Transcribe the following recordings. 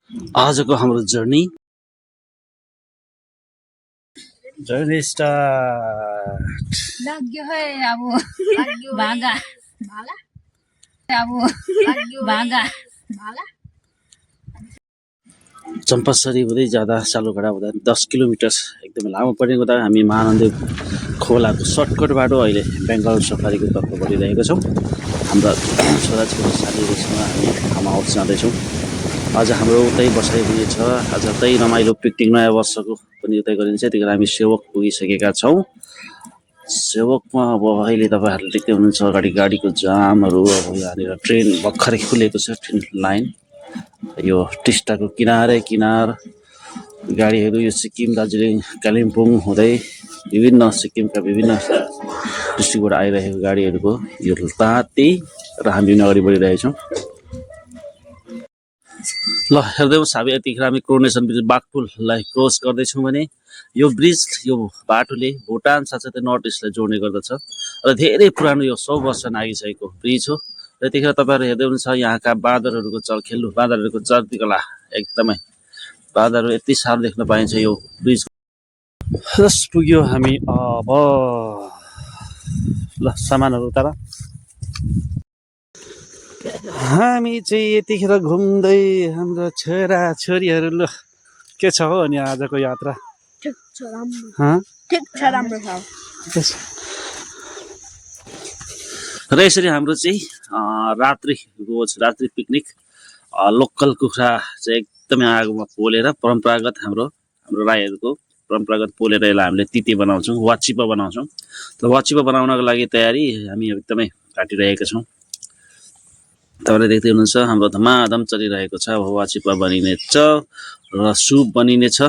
आजको हाम्रो journey start. लाग्यो है अब भागा अब भागा चम्पासरी हुँदै जाँदा सालुगढा हुँदा 10 किलोमिटर एकदमै लामो पर्ने हुँदा हामी महानन्दी खोलाको सर्टकट बाटो अहिले बेङ्गल सफारीको तर्फ बढिरहेका छौँ। हाम्रा छोराछोरी साथीहरूसँग हामी फार्म हाउस जाँदैछौँ। आज हाम्रो उतै बसाइ हुनेछ। आज उतै रमाइलो पिकनिक नयाँ वर्षको पनि उतै गरिन्छ। त्यतिखेर हामी सेवक पुगिसकेका छौँ। सेवकमा अब अहिले तपाईँहरूले देख्दै हुनुहुन्छ अगाडि गाडीको जामहरू। अब यहाँनिर ट्रेन भर्खरै खुलेको छ, ट्रेन लाइन। यो टिस्टाको किनार गाडीहरू यो सिक्किम, दार्जिलिङ, कालिम्पोङ हुँदै विभिन्न सिक्किमका विभिन्न डिस्ट्रिक्टबाट आइरहेको गाडीहरूको यो ताती र हामी अगाडि बढिरहेछौँ। ल हेर्दैछौँ हामी यतिखेर हामी कोरोनेसन ब्रिज बाघपुललाई क्रस गर्दैछौँ भने यो ब्रिज यो बाटोले भुटान साथसाथै नर्थ इस्टलाई जोड्ने गर्दछ र धेरै पुरानो यो 100 वर्ष नागिसकेको ब्रिज हो। र यतिखेर तपाईँहरू हेर्दै हुनुहुन्छ यहाँका बाँदरहरूको चलखेल, बाँदरहरूको चर्तीकला एकदमै बाँदरहरू यति साह्रो देख्न पाइन्छ यो ब्रिज। जस पुग्यो हामी अब ल सामानहरू उतार। हामी चाहिँ यतिखेर घुम्दै हाम्रो छोरा छोरीहरू ल के छ हो अनि आजको यात्रा ठिक छ राम्रो छ। र यसरी हाम्रो चाहिँ रात्रि पिकनिक लोकल कुखुरा चाहिँ एकदमै आगोमा पोलेर परम्परागत हाम्रो राईहरूको परम्परागत पोलेर यसलाई हामीले तिते बनाउँछौँ, वाचिपा बनाउँछौँ। र वाचिपा बनाउनको लागि तयारी हामी एकदमै काटिरहेका छौँ। तपाईँले देख्दै हुनुहुन्छ हाम्रो धमाधम चलिरहेको छ। अब वाचिपा बनिनेछ र सुप बनिनेछ।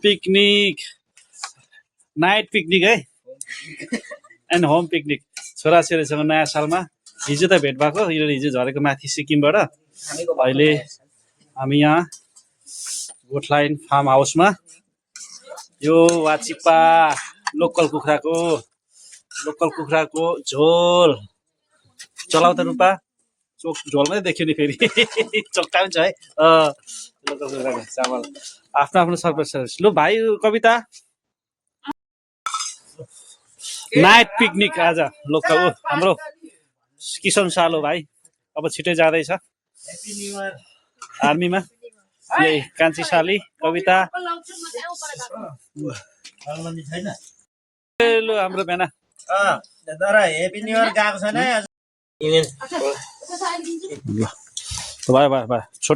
पिकनिक नाइट पिकनिक है एन्ड होम पिकनिक छोराछोरीसँग नयाँ सालमा। हिजो त भेट भएको, हिजो झरेको माथि सिक्किमबाट। अहिले हामी यहाँ गोठलाइन फार्म हाउसमा यो वाचिपा लोकल कुखुराको झोल चलाउ त रूपा। झोलमै देख्यो नि फेरि चोक्टा पनि छ है। लोकल कुखुराको चामल आफ्नो आफ्नो सर्भिस। लु भाइ कविता नाइट पिकनिक आज लोकल हाम्रो किसन सालो भाइ अब छिटै जाँदैछ आर्मीमा। यही कान्छी साली कविता लु हाम्रो बेना हेपी न्यू इयर गएको छैन।